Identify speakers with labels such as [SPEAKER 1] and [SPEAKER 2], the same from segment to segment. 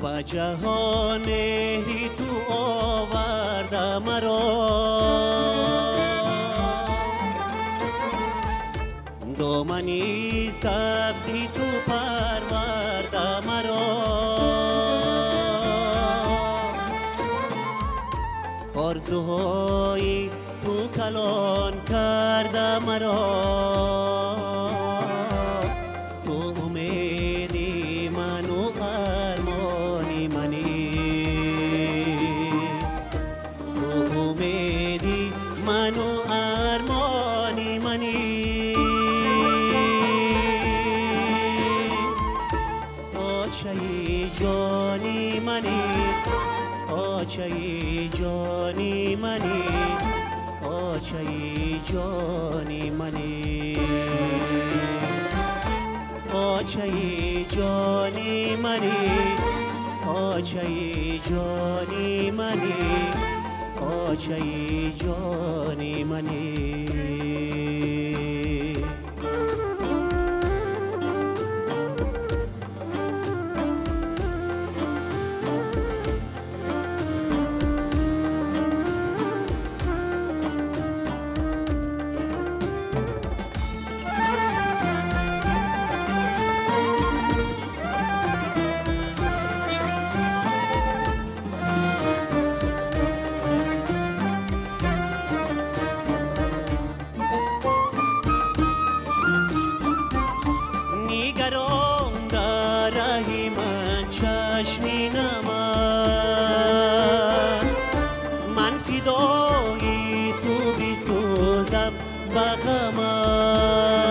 [SPEAKER 1] Ба ҷаҳон меҳри ту оварда маро, домани сабзи ту парварда маро. Орзуҳои ту калон карда маро, ту умеди ману армони мани, ту умеди ману армони мани. Очаи ҷони мани, очаи ҷони мани, очаи ҷони мани, очаи ҷони мани, очаи ҷони мани, очаи ҷони мани. Нигарон дар раҳи ман чашми наман, ман фидои ту бисӯзам ба ғамат,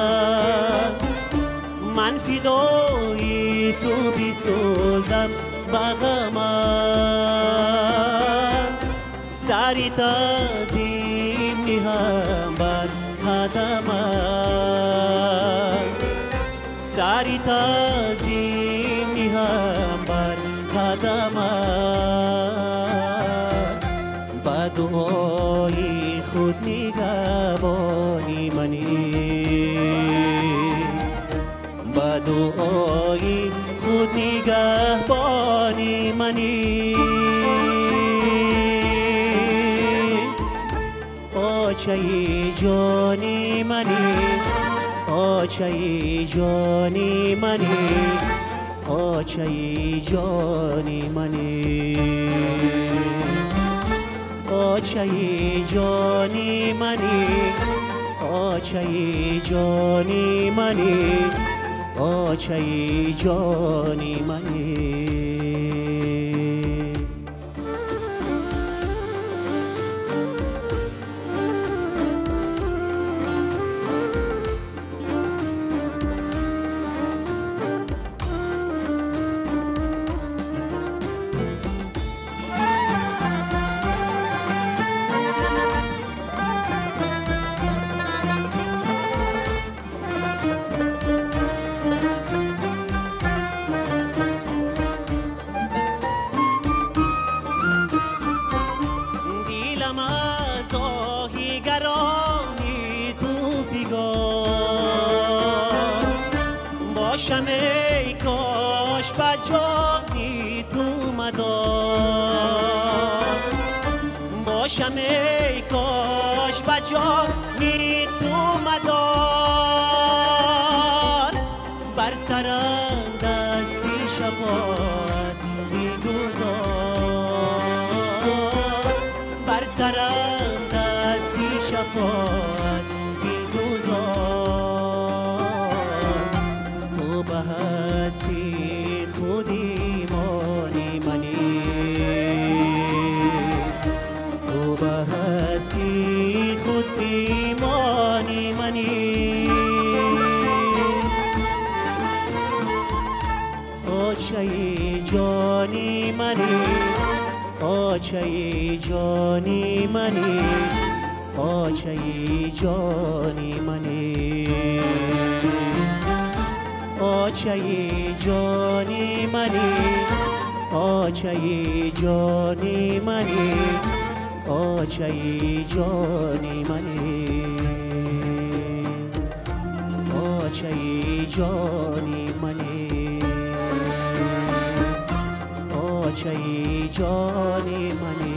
[SPEAKER 1] ман фидои ту бисӯзам ба ғамат. Сари таъзим ниҳам бар қадамат, сари таъзим ниҳам бар қадамат. Ба дуои худ нигаҳбони мани, ба дуои худ нигаҳбони мани. Очаи ҷони мани, очаи ҷони мани, очаи ҷони мани, очаи ҷони мани, очаи ҷони мани, очаи ҷони мани. Дилам аз оҳи гарони ту фигор бошам, эй кош ба ҷони ту мадор бошам, эй кош ба ҷони ту мадор. Бар сарам дасти шафоат бигузор, бар сарам дасти шафоат бигузор. Ту ба ҳастии худ имони мани, ту ба ҳастии худ имони мани. Очаи ҷони мани, очаи ҷони мани, очаи ҷони мани, очаи ҷони мани, очаи ҷони мани, очаи ҷони мани, очаи ҷони мани, Ғунчаи ҷони мани.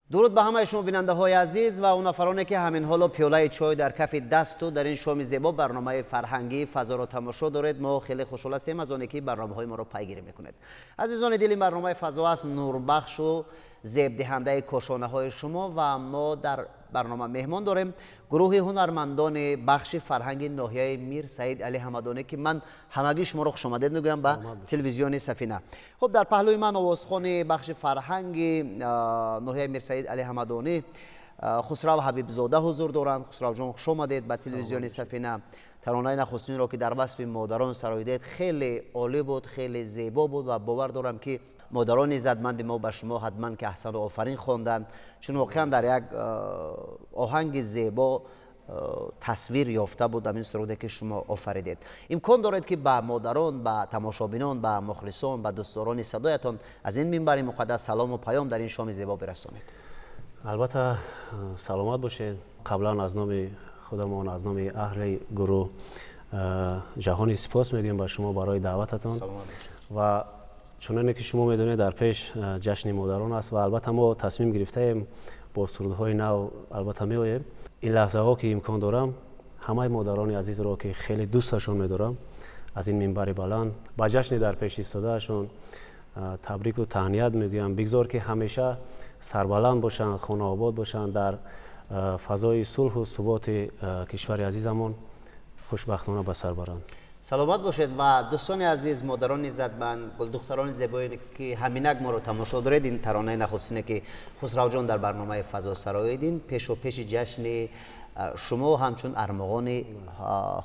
[SPEAKER 2] Дуруд ба ҳамаи шумо, бинандаҳои азиз, ва он нафароне, ки ҳамин ҳоло пиёлаи чой дар кафи дасту дар ин шоми зебо барномаи фарҳангии Фазоро тамошо доред. Мо хеле хушҳол ҳастем аз оне, ки барномаҳои моро пайгирӣ мекунед. Азизони дил, ин барномаи Фазо аст, нурбахшу зебдиҳандаи кошонаҳои шумо, ва мо дар барнома меҳмон дорем гурӯҳи ҳунармандони бахши фарҳанги ноҳияи Мир Саид Али Ҳамадонӣ, ки ман ҳамагӣ шуморо хушомадед мегӯям ба телевизиони Сафина. Хуб, дар паҳлӯи ман овозхони бахши фарҳанги ноҳияи Мир Саид Али Ҳамадонӣ Хусрав Ҳабибзода ҳузур доранд. Хусравҷон, хуш омадед ба телевизиони Сафина. Таронаи нахустинро, ки дар васфи модарон сароидед, хеле олӣ буд, хеле зебо буд ва бовар дорам, ки модарони иззатманди мо ба шумо ҳатман ки аҳсану офарин хонданд, чун воқеан дар як оҳанги зебо тасвир ёфта буд ҳамин суруде, ки шумо офаридед. Имкон доред, ки ба модарон, ба тамошобинон, ба мухлисон, ба дӯстдорони садоятон аз ин минбари муқаддас салому паём дар ин шоми зебо бирасонед.
[SPEAKER 3] Албатта, саломат бошед. Қаблан аз номи худамон, аз номи аҳли гурӯҳ ҷаҳони сипос мегӯем ба шумо барои даъвататон. Ва чуноне ки шумо медонед, дар пеш ҷашни модарон аст ва албатта мо тасмим гирифтаем, бо сурудҳои нав албатта меоем. Ин лаҳзаҳо ки имкон дорам, ҳамаи модарони азизро, ки хеле дӯсташон медорам, аз ин минбари баланд ба ҷашни дар пеш истодаашон табрику таҳният мегӯям. Бигзор, ки ҳамеша сарбаланд бошанд, хонаобод бошанд, дар фазои сулҳу суботи кишвари азизамон хушбахтона ба сар баранд.
[SPEAKER 2] Саломат бошед. Ва дӯстони азиз, модарони иззатманд, гулдухтарони зебое, ки ҳаминак моро тамошо доред, ин таронаи нахустине, ки Хусравҷон дар барномаи Фазо сароид, ин пешу пеши ҷашни шумо ҳамчун армуғони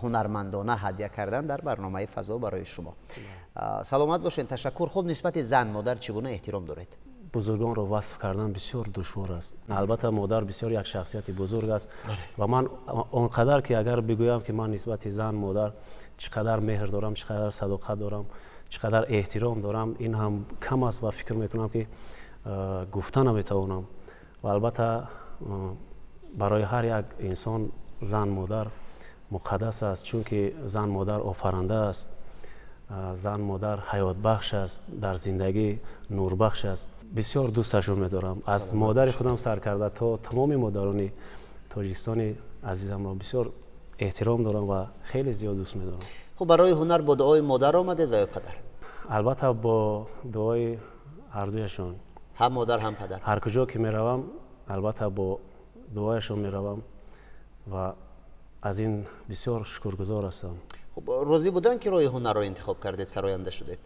[SPEAKER 2] ҳунармандона ҳадя кардан дар барномаи Фазо барои шумо. Саломат бошед, ташаккур. Хуб, нисбати зан, модар чӣ гуна эҳтиром доред?
[SPEAKER 3] Бузургонро васф кардан бисёр душвор аст. Албатта, модар бисёр як шахсияти бузург аст ва ман он қадар ки агар бигӯям, ки ман нисбати зан, модар чӣ қадар меҳр дорам, чӣ қадар садоқат дорам, чӣ қадар эҳтиром дорам, ин ҳам кам аст ва фикр мекунам, ки гуфта наметавонам. Ва албатта, барои ҳар як инсон зан, модар муқаддас аст, чунки зан, модар офаранда аст, зан, модар ҳаётбахш аст, дар зиндагӣ нурбахш аст. Бисёр дӯсташон медорам. Аз модари худам сар карда то тамоми модарони Тоҷикистони азизамро бисёр эҳтиром дорам ва хеле зиёд дӯст медорам.
[SPEAKER 2] Хуб, барои ҳунар бо дуои модар омадед ва ё падар?
[SPEAKER 3] Албатта, бо дуои ҳардуяшон.
[SPEAKER 2] Ҳам модар, ҳам падар.
[SPEAKER 3] Ҳар куҷо ки меравам, албатта, бо дуояшон меравам ва аз ин бисёр шукргузор ҳастам.
[SPEAKER 2] Хуб, розӣ буданд, ки роҳи ҳунарро интихоб кардед, сароянда шудед?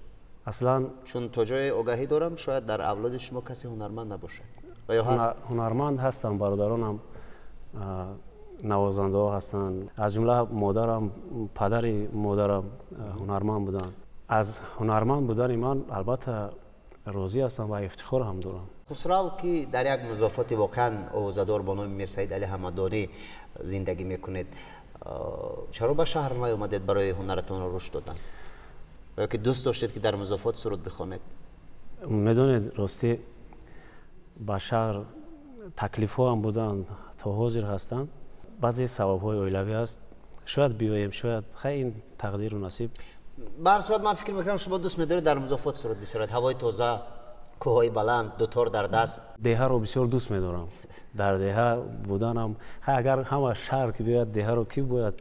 [SPEAKER 3] Аслан
[SPEAKER 2] Чун то ҷое огаҳӣ дорам, шояд дар авлоди шумо касе ҳунарманд набошад ва ё ҳаст?
[SPEAKER 3] Ҳунарманд ҳастам, бародаронам навозандаҳо ҳастанд, аз ҷумла модарам, падари модарам ҳунарманд буданд. Аз ҳунарманд будани ман албатта розӣ ҳастам ва ифтихор ҳам дорам.
[SPEAKER 2] Хусрав, ки дар як музофоти воқеан овозадор бо номи Мирсаид Али Ҳамадонӣ зиндагӣ мекунед, чаро ба шаҳр наомадед барои ҳунаратонро рушд додан ё ки дӯст доштед, ки дар музофот суруд бихонед?
[SPEAKER 3] Медонед, ростӣ, ба шаҳр таклифҳо ҳам буданд, то ҳозир ҳастанд. Баъзе сабабҳои оилавӣ аст. Шояд биёем, шояд хай, ин тақдиру насиб.
[SPEAKER 2] Ба ҳар сурат, ман фикр мекунам, шумо дӯст медоред дар музофот суруд бисароед, ҳавои тоза, кӯҳҳои баланд, дутор дар даст.
[SPEAKER 3] Деҳаро бисёр дӯст медорам, дар деҳа буданам. Хай, агар ҳама шаҳр ки биёяд, деҳаро кӣ бояд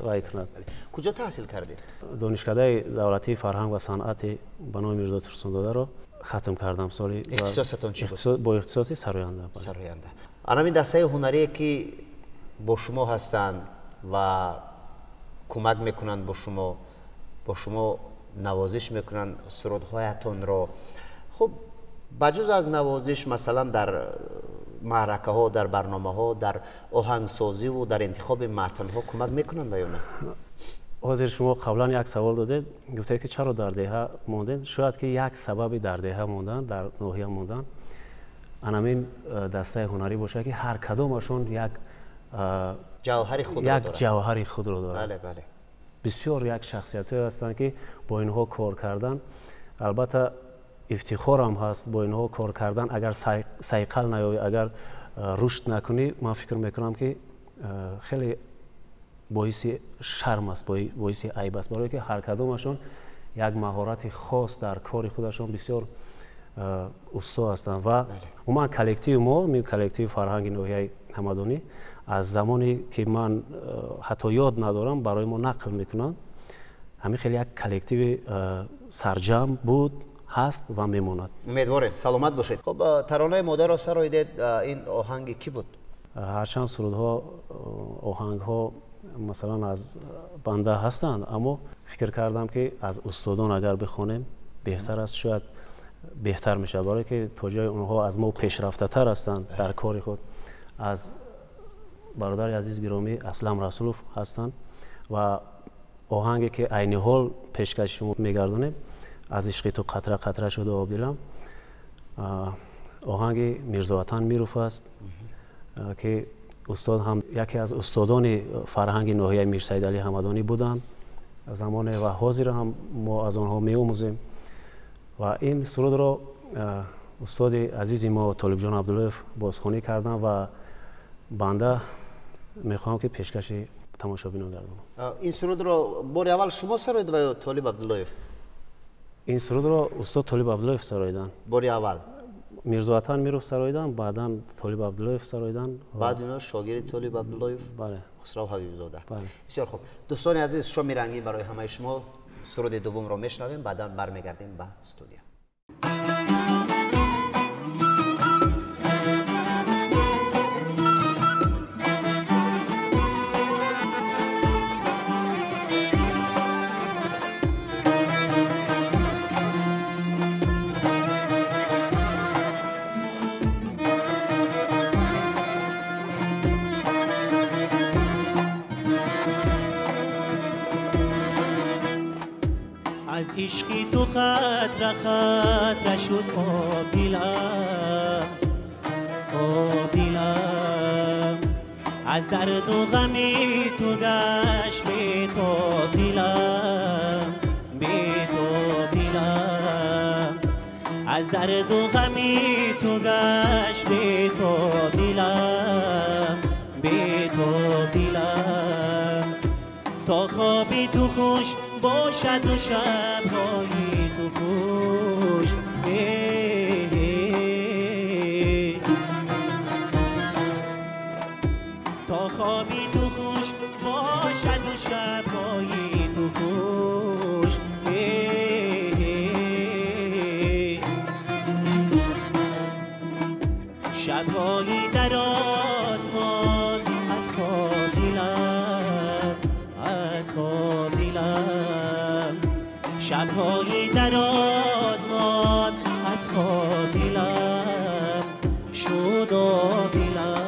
[SPEAKER 3] вай кунад?
[SPEAKER 2] Куҷо таҳсил кардед?
[SPEAKER 3] Донишкадаи давлатии фарҳанг ва санъати ба номи Мирзо Турсунзодаро хатм кардам соли
[SPEAKER 2] Ихтисосатон чӣ буд?
[SPEAKER 3] Бо ихтисоси сароянда.
[SPEAKER 2] Сароянда. Анами дастаи ҳунарие, ки бо шумо ҳастанд ва кӯмак мекунанд бо шумо, бо шумо навозиш мекунанд сурудҳоятонро, хуб, ба ҷуз аз навозиш, масалан, дар маъракаҳо, дар барномаҳо, дар оҳангсозиву дар интихоби матнҳо кӯмак мекунанд ва ё на?
[SPEAKER 3] Ҳозир шумо қаблан як савол додед, гуфтед, ки чаро дар деҳа мондед. Шояд ки як сабаби дар деҳа мондан, дар ноҳия мондан анамин дастаи ҳунарӣ бошад, ки ҳар кадомашон як
[SPEAKER 2] ҷавҳари худро
[SPEAKER 3] як ҷавҳари худро дорад.
[SPEAKER 2] бале бале
[SPEAKER 3] Бисёр як шахсиятҳое ҳастанд, ки бо инҳо кор кардан албатта ифтихорам ҳаст. Бо инҳо кор кардан, агар сайқал наёӣ, агар рушд накунӣ, ман фикр мекунам, ки хеле Боиси шарм аст, боиси айб аст, барое ки ҳар кадомашон як маҳорати хос дар кори худашон бисёр усто ҳастанд. Ва умуман коллективи мо, коллективи фарҳанги ноҳияи Ҳамадонӣ, аз замоне ки ман ҳатто ёд надорам, барои мо нақл мекунанд, ҳамин хеле як коллективи сарҷамъ буд, ҳаст ва мемонад.
[SPEAKER 2] Умедворем, саломат бошед. Хуб, таронаи модарро сароидед, ин оҳанги кӣ буд?
[SPEAKER 3] Ҳарчанд сурудҳо, оҳангҳо масалан аз банда ҳастанд, аммо фикр кардам ки аз устодон агар бихонем беҳтар аст, шояд беҳтар мешавад, барое ки то ҷои онҳо аз мо пешрафтатар ҳастанд дар кори худ. Аз бародари азиз гиромӣ Аслам Расулов ҳастанд ва оҳанге ки айни ҳол пешкаши шумо мегардонем, аз ишқи ту қатра қатра шуда обдилам, оҳанги Мирзоватан Миров аст, ки устод ҳам яке аз устодони фарҳанги ноҳияи Мирсаидалӣ Ҳамадонӣ буданд замоне ва ҳозир ҳам мо аз онҳо меомӯзем. Ва ин сурудро устоди азизи мо Толибҷон Абдуллоев бозхонӣ карданд ва банда мехоҳам ки пешкаши тамошобинон гардонам.
[SPEAKER 2] Ин сурудро бори аввал шумо сароид ва ё Толиб Абдуллоев?
[SPEAKER 3] Ин сурудро устод Толиб Абдуллоев сароиданд.
[SPEAKER 2] Бори аввал
[SPEAKER 3] Мирзоватан Миров сароиданд, баъдан Толиб Абдуллоев сароиданд.
[SPEAKER 2] Баъд ино шогирди Толиб Абдуллоев,
[SPEAKER 3] бале,
[SPEAKER 2] Хусрав Ҳабибзода. Бисёр хуб, дӯстони азиз, шоми рангин барои ҳамаи шумо. Суруди дуввумро мешунавем, баъдан бармегардем ба студия.
[SPEAKER 1] از عشقی تو خطر خطر شد آب دلم، آب دلم، از درد و غم تو گشت بی تاب دلم، بی تاب دلم، از درد و غم تو گشت بی تاب دلم، بی تاب دلم، تا خوابی تو خوش باشد و شبهای تو خوش، تا خوابی تو خوش باشد و شبهای تو خوش، شبهای در آسمان از خواب دلم، از خواب دلم، شبهای در آزمان از خواب دلم شد آب دلم.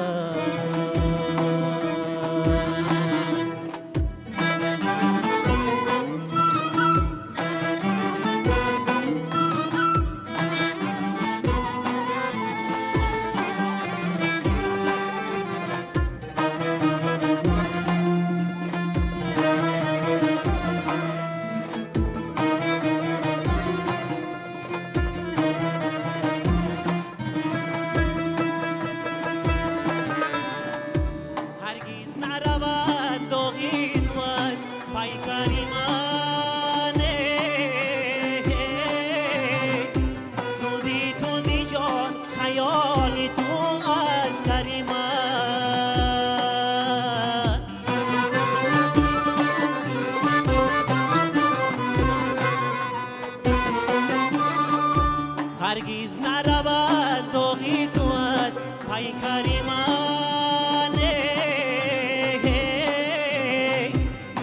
[SPEAKER 1] هرگز نرود داغی تو از پیکر من،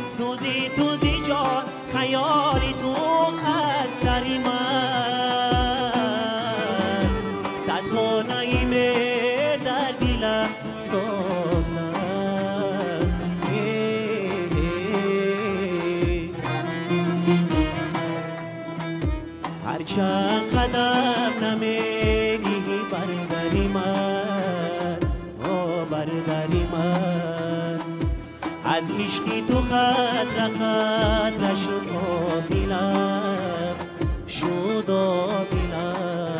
[SPEAKER 1] سوزی تو زی جان خیال تو از سر من، صد خانه مهر در دلم ساختم، هرچند قدم نمی‌نهی بر در من، آ بر در من، از عشقی تو قطره قطره شد آب دلم، شد آب دلم.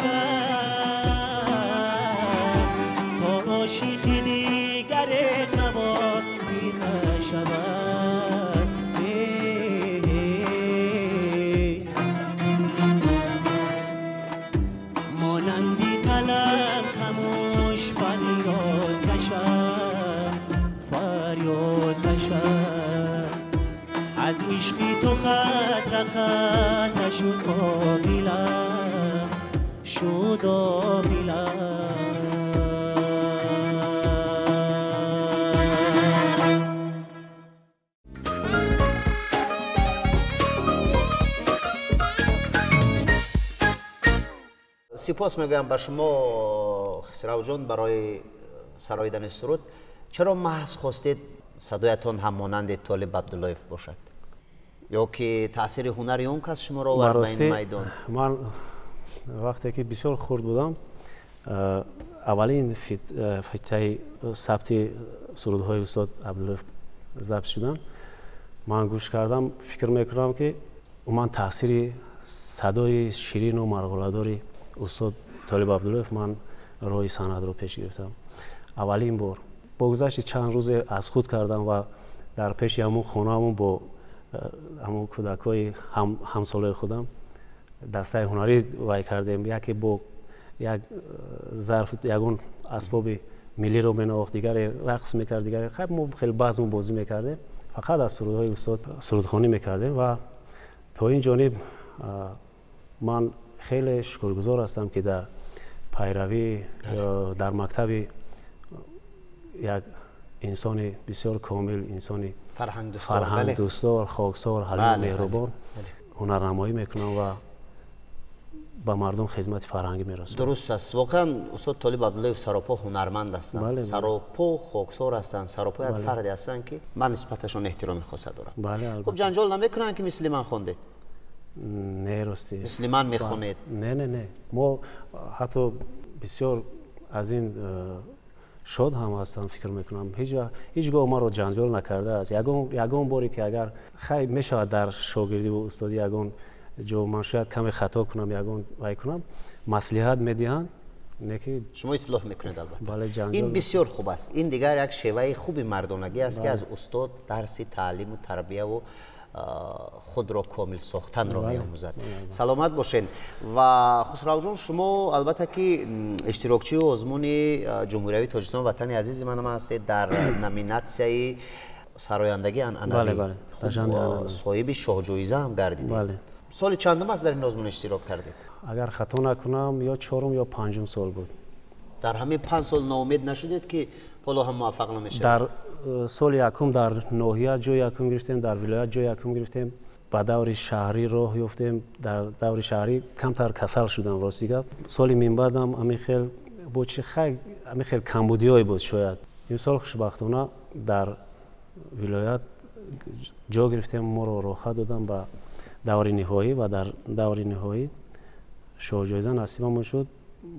[SPEAKER 1] کشم تا عاشق دیگر خواطر نشود. مانندی قلم خاموش فریاد کشم، فریاد کشم. از عشقی تو خطر خطر شد قابلم، شد قابلم.
[SPEAKER 2] سپاس میگویم به شما خسرو جان برای سراییدن سرود. چرا محض خواستید صدایتان هم مانند طالب عبداللهیف باشد یا که تاثیر هنری اون کس شما را آورد به این میدان؟
[SPEAKER 3] من وقتی که بسیار خرد بودم اولین فیتای ثبت سرودهای استاد عبداللهیف ضبط شدن، من گوش کردم، فکر میکنم که من تاثیر صدای شیرین و مرغوله‌داری استاد طالب عبداللهیف من راه صنعت رو پیش گرفتم. اولین بار با گذشت چند روز از خود کردم و در پیش همون خانه‌مون با همون کودکای همسالای خودم دسته هنری وای کردیم. یکی با یک ظرف یگون اسباب ملی رو مینواخت، دیگری رقص میکرد، دیگری خیلی ما خیلی بزم بازی میکردیم، فقط از سرودهای استاد سرودخوانی میکردیم. و تا این جانب من خیلی شکرگزار هستم که در پیروی در مکتب یک انسان بسیار کامل، انسان فرهنگ دوستدار، خاکسار، حلیم، مهربان هنرنمایی میکنم و به مردم خدمت فرهنگی میرسونم.
[SPEAKER 2] درست است. واقعا استاد طالب عبداللهیف سراپا هنرمند هستند، سراپا خاکسار هستند، سراپا یک فردی هستند که من نسبتشان احترام خاص دارم.
[SPEAKER 3] بله.
[SPEAKER 2] خب جنجال نمیکنن که مثل من خواندید؟
[SPEAKER 3] نه راستی.
[SPEAKER 2] مثل من میخونید؟
[SPEAKER 3] نه نه نه، ما حتی بسیار از این شاد هم هستم، فکر میکنم هیچگاه ما رو جنجال نکرده است. یگان باری که اگر خیلی میشود در شاگردی و استادی یگان جو من شاید کمی خطا کنم، یگان وای کنم، مصلحت میدهند، نه که
[SPEAKER 2] شما اصلاح میکنید. البته
[SPEAKER 3] بله، جنجال
[SPEAKER 2] این بسیار خوب است. این دیگر یک شیوه خوب مردانگی است که از استاد درس تعلیم و تربیه و خود را کامل ساختن را میآموزد. سلامت باشین. و خسرو جان، شما البته که اشتراکچی آزمون جمهوری تاجیکستان وطن عزیز من هستید در نامیناتسیای سرایندگی عنعنوی.
[SPEAKER 3] بله.
[SPEAKER 2] صاحب شاه جایزه هم گردیدید.
[SPEAKER 3] بله.
[SPEAKER 2] سال چندم است در این آزمون اشتراک کردید؟
[SPEAKER 3] اگر خطا نکنم یا چهارم یا پنجم سال بود.
[SPEAKER 2] در همه 5 سال ناامید نشدید که حالا هم موفق نمیشه؟
[SPEAKER 3] در سال یکم در ناحیه جای یکم گرفتیم، در ولایت جای یکم گرفتیم، به دور شهری راه یافتیم. در دور شهری کمتر کسل شدم راستی گپ. سال من بعدم همین خیل با چی خیلی همین خیل کمبودیای بود شاید. این سال خوشبختانه در ولایت جا گرفتیم، ما رو راه دادم به دور نهایی و در دور نهایی شاه جایزه نصیبمون شد.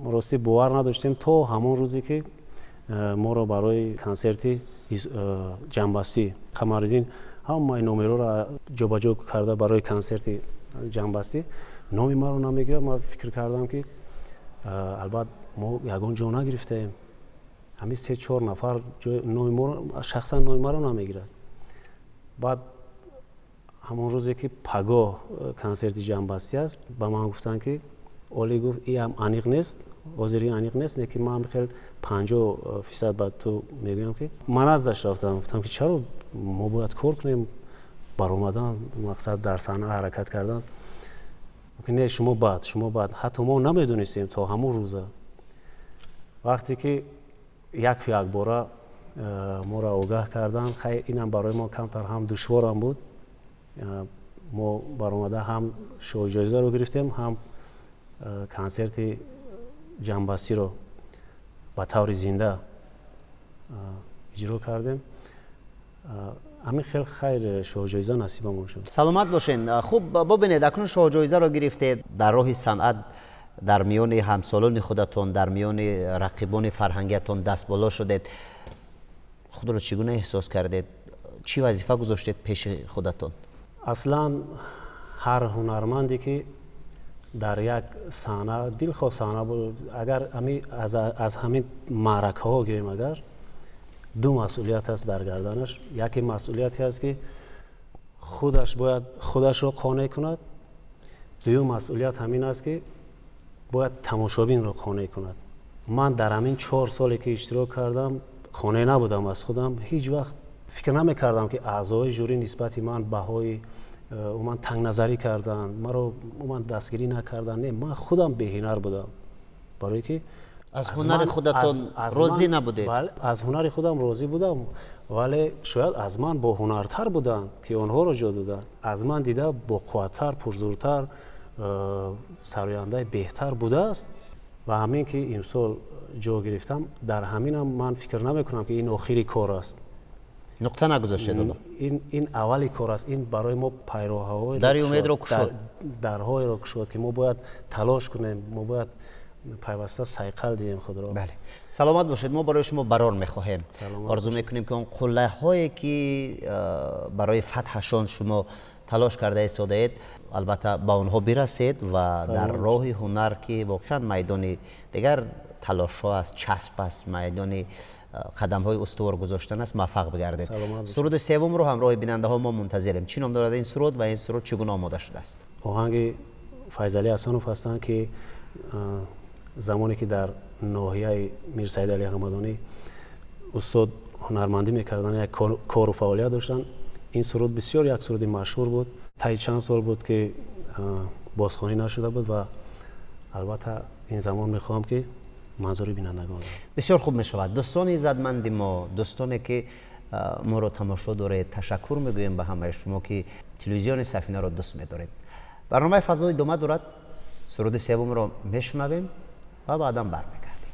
[SPEAKER 3] راستی باور نداشتیم تا همون روزی که ما رو برای کنسرتی جنبستی قمرالدین همه نمره را جابجا کرده برای کنسرت جنبستی نامی ما رو نمیگیره. ما فکر کردم که البته ما یگان جا نگرفتیم، همین 3-4 نفر نامی ما رو، شخصا نامی ما رو نمیگیرد. بعد همون روزی که پگاه کنسرت جنبستی است به من گفتن که اولی گفت این هم انیق نیست، حاضری انیق نیست، نه که من خیلی 50% بعد تو میگویم که من از داشت رفتم، گفتم که چرا ما باید کار کنیم برآمدن مقصد در صحنه حرکت کردن. که نه شما بعد حتی ما نمیدونستیم تا همون روزه. وقتی که یک باره ما را آگاه کردن، خیلی اینم برای ما کمتر هم دشوارم بود. ما برآمده هم شاه جایزه رو گرفتیم، هم کنسرت جنبسی رو به طور زنده اجرا کردیم. همین خیلی خیر شاه جایزه نصیبمون شد.
[SPEAKER 2] سلامت باشین. خوب ببینید اکنون شاه جایزه رو گرفتید، در راه صنعت در میان همسالان خودتون، در میان رقیبان فرهنگیتون دست بالا شدید. خود رو چگونه احساس کردید؟ چی وظیفه گذاشتید پیش خودتون؟
[SPEAKER 3] اصلا هر هنرمندی که Дар як саҳна, дилхоҳ саҳна, агар аз ҳамин маъракаҳо гирем, агар ду масъулият аст дар гарданаш. Яке масъулияте аст, ки худаш бояд худашро қонеъ кунад. Дуюм масъулият ҳамин аст, ки бояд тамошобинро қонеъ кунад. Ман дар ҳамин 4 соле ки иштирок кардам, қонеъ набудам аз худам. Ҳеҷ вақт фикр намекардам, ки аъзои жюри нисбати ман баҳои умуман тангназарӣ карданд, маро умуман дастгирӣ накарданд. Не, ман худам беҳунар будам, барое ки
[SPEAKER 2] аз ҳунари худатон розӣ набудед.
[SPEAKER 3] Аз ҳунари худам розӣ будам, вале шояд аз ман боҳунартар буданд, ки онҳоро ҷо доданд. Аз ман дида боқувваттар, пурзӯртар, сарояндаи беҳтар будааст. Ва ҳамин ки имсол ҷо гирифтам, дар ҳаминам ман фикр намекунам, ки ин охири кор аст.
[SPEAKER 2] Нуқта нагузоштед.
[SPEAKER 3] Ин аввали кор аст. Ин барои мо пайроҳаҳое
[SPEAKER 2] дари умедро кушод.
[SPEAKER 3] Дарҳоеро кушод, ки мо бояд талош кунем, мо бояд пайваста сайқал диҳем худро.
[SPEAKER 2] Бале, саломат бошед. Мо барои шумо барор мехоҳем, орзу мекунем, ки он қуллаҳое ки барои фатҳашон шумо талош карда истодаед, албатта ба онҳо бирасед ва дар роҳи ҳунар, ки воқеан майдони дигар талошҳо аст, часп аст, майдони қадамҳои устувор гузоштан аст, муваффақ бигардед. Суруди севумро ҳамроҳи бинандаҳо мо мунтазирем. Чӣ ном дорад ин суруд ва ин суруд чӣ гуна омода шудааст?
[SPEAKER 3] Оҳанги Файзалӣ Ҳасанов ҳастанд, ки замоне ки дар ноҳияи Мирсаид Али Ҳамадонӣ устод ҳунармандӣ мекарданд, як кору фаъолият доштанд. Ин суруд бисёр як суруди машҳур буд. Таи чанд сол буд, ки бозхонӣ нашуда буд, ва албатта ин замон мехоҳам, ки манзури бинандагон.
[SPEAKER 2] Бисёр хуб мешавад. Дӯстони иззатманди мо, дӯстоне ки моро тамошо доред, ташаккур мегӯем ба ҳамаи шумо, ки телевизиони Сафинаро дӯст медоред. Барномаи Фазо идома дорад. Суруди севумро мешунавем ва баъдан бармегардем.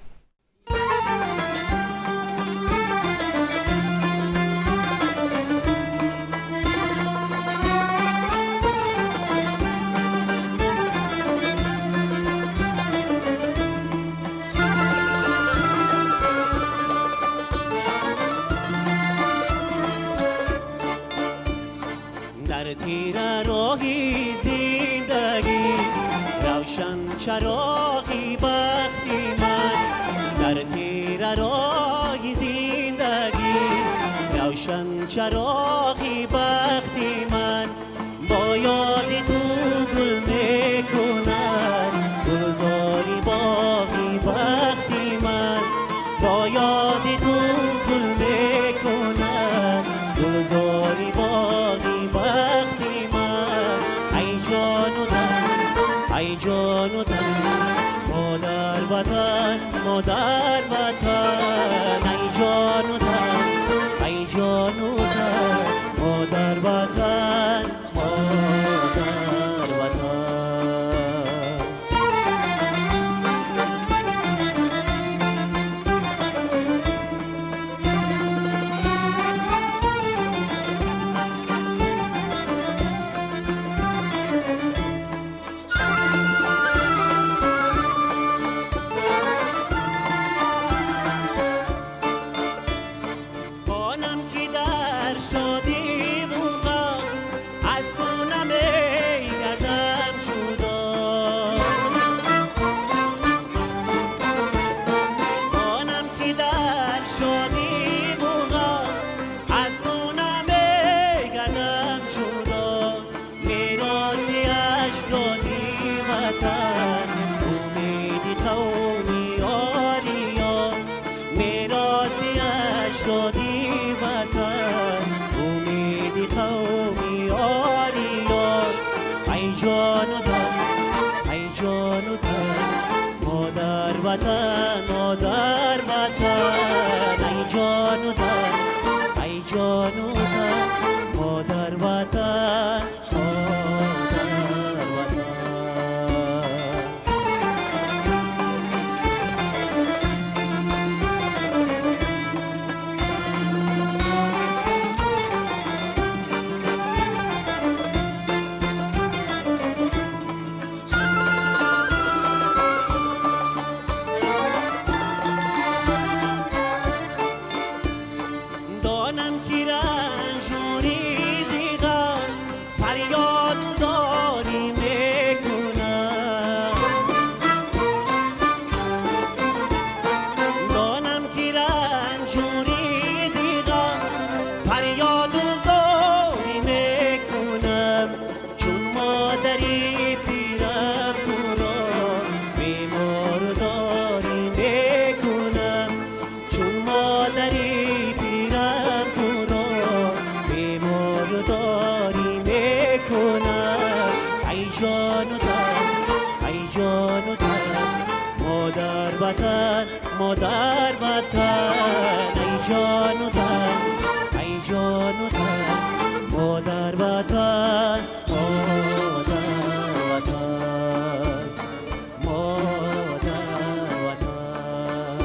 [SPEAKER 1] Дар тира роҳи зиндагӣ равшан чароғи бахти ман, дар тира роҳи зиндагӣ равшан чароғи бахти ман, бо ёди ту гул мекунад гулзори боғи бахти ман, бо ёди ту гул мекунад гулзори боғи бахти ман. Ай ҷону тан, ай ҷону тан, модар ватан, модар ватан, ай ҷону тан, ай ҷону тан, модар ватан, модар ватан. Онам ки дар шодиву ғам аз ту намегардам ҷудо, онам ки дар шодиву ғам аз ту намегардам ҷудо, мероси аҷдоди ватан, умеди қавми ориё, мероси аҷдоди ватан, умеди қавми ориё. Ай ҷону тан, ай ҷону тан, модар ватан, модар ватан, ай ҷону тан, ай ҷону тан, модар ватан, модар ватан. Донам ки ранҷури وطن مادر وطن ای جان و تن ای جان و تن مادر وطن مادر وطن مادر وطن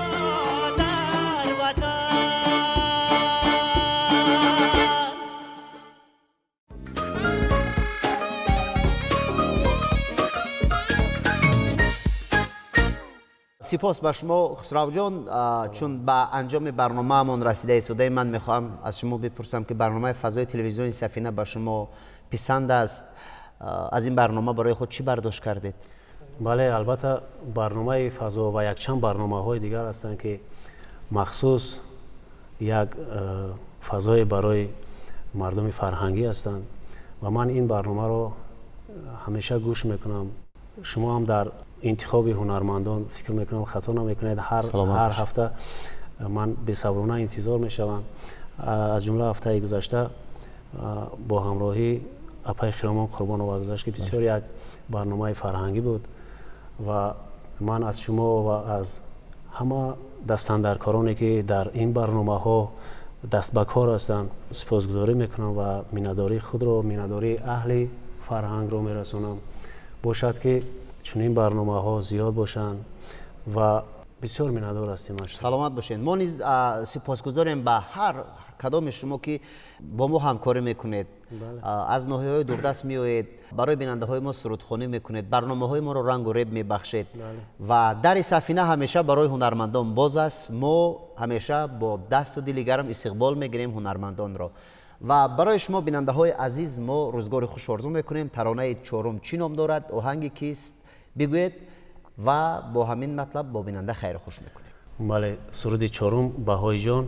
[SPEAKER 1] مادر وطن.
[SPEAKER 2] Сипос ба шумо, Хусравҷон. Чун ба анҷоми барномаамон расида истодаем, ман мехоҳам аз шумо бипурсам, ки барномаи фазои телевизиони Сафина ба шумо писанд аст? Аз ин барнома барои худ чӣ бардошт кардед?
[SPEAKER 3] Бале, албатта, барномаи фазо ва якчанд барномаҳои дигар ҳастанд, ки махсус як фазое барои мардуми фарҳангӣ ҳастанд ва ман ин барномаро ҳамеша гӯш мекунам. Шумо ҳам дар интихоби ҳунармандон, фикр мекунам, хато намекунед. Ҳар ҳафта ман бесаброна интизор мешавам. Аз ҷумла ҳафтаи гузашта бо ҳамроҳӣ апаи Хиромон Қурбонова гузашт, ки бисёр як барномаи фарҳангӣ буд ва ман аз шумо ва аз ҳама дастандаркороне, ки дар ин барномаҳо даст ба кор ҳастанд, сипосгузорӣ мекунам ва миннатдории худро, миннатдории аҳли фарҳангро мерасонам. Бошад, ки чунин барномаҳо зиёд бошанд ва бисёр миннатдор ҳастем.
[SPEAKER 2] Саломат бошед. Мо низ сипосгузорем ба ҳар кадоми шумо, ки бо мо ҳамкорӣ мекунед, аз ноҳияҳои дурдаст меоед, барои бинандаҳои мо сурудхонӣ мекунед, барномаҳои моро рангу реб мебахшед ва дари Сафина ҳамеша барои ҳунармандон боз аст. Мо ҳамеша бо дасту дили гарм истиқбол мегирем ҳунармандонро ва барои шумо, бинандаҳои азиз, мо рӯзгори хуш орзу мекунем. Таронаи чорум чӣ ном дорад, оҳанги кист, бигӯед ва бо ҳамин матлаб бо бинанда хайру хуш мекунем.
[SPEAKER 3] Бале, суруди чорум «Баҳои ҷон»,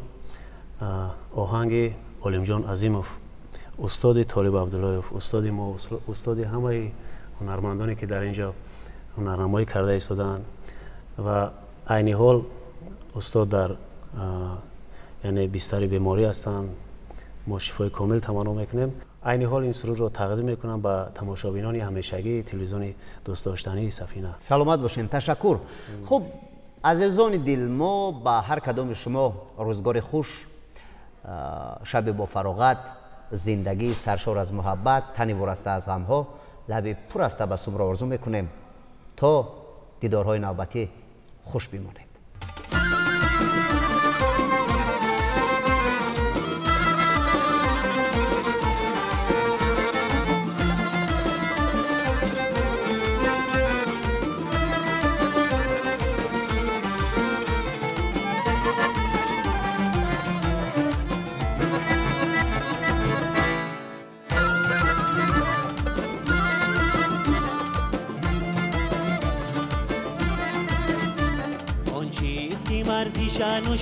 [SPEAKER 3] оҳанги Олимҷон Азимов, устоди Толиб Абдуллоев, устоди мо, устоди ҳамаи ҳунармандоне, ки дар ин ҷо ҳунарнамоӣ карда истодаанд ва айни ҳол устод дар яъне бистари беморӣ ҳастанд. Мо шифои комил таманно мекунем. Айни ҳол ин сурудро тақдим мекунам ба тамошобинони ҳамешагии телевизиони дӯстдоштании Сафина.
[SPEAKER 2] Саломат бошед, ташаккур. Хуб, азизони дил, мо ба ҳар кадоми шумо рӯзгори хуш, шаби бофароғат, зиндагии саршор аз муҳаббат, тани вораста аз ғамҳо, лаби пур аз табассумро орзу мекунем. То дидорҳои навбатӣ хуш бимонед.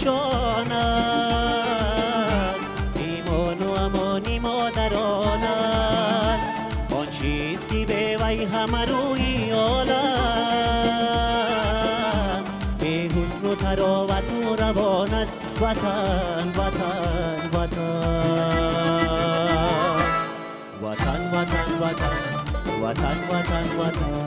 [SPEAKER 1] شان است ایمان و امانی مادران است، آن چیز که به وی همه روی عالم به حسن و تراوت و روان است. وطن وطن وطن وطن وطن وطن وطن وطن وطن.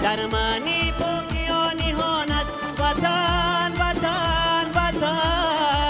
[SPEAKER 1] در معنی پاکی نهان است. وطن وطن وطن.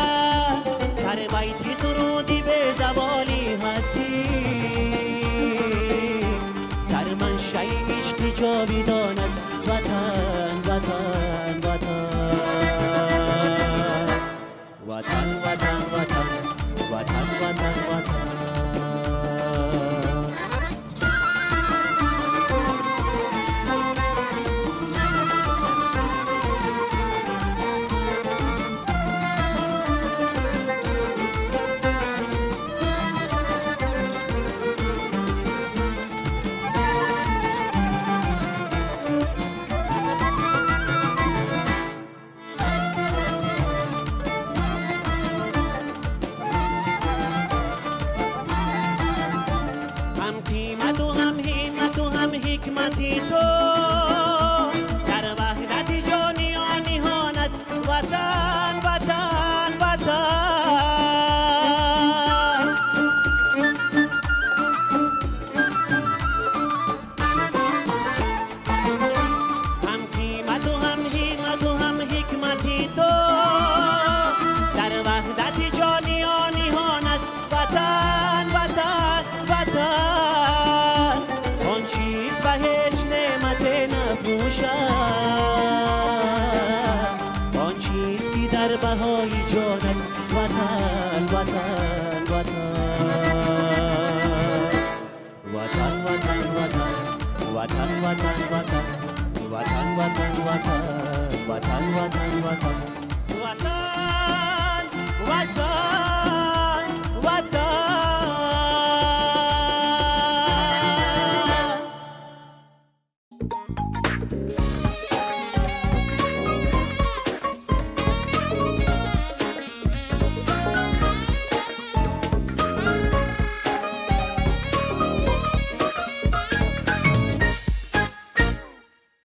[SPEAKER 1] ҳикмати ту дар ваҳдати ҷониён ниҳон аст. Ватан, Ватан, Ватан. Ҳам қимату ҳам ҳиммату ҳам ҳикмати ту дар ваҳдати ҷониён ниҳон аст. Ватан, Ватан, Ватан. Он чиз ба ҳеҷ неъмате нафурӯшад, он чиз ки дар баҳои ҷон аст. Ватан, Ватан, Ватан. Ватан, Ватан, Ватан. Ватан, Ватан, Ватан. Ватан, Ватан, Ватан. Ватан, Ватан, Ватан.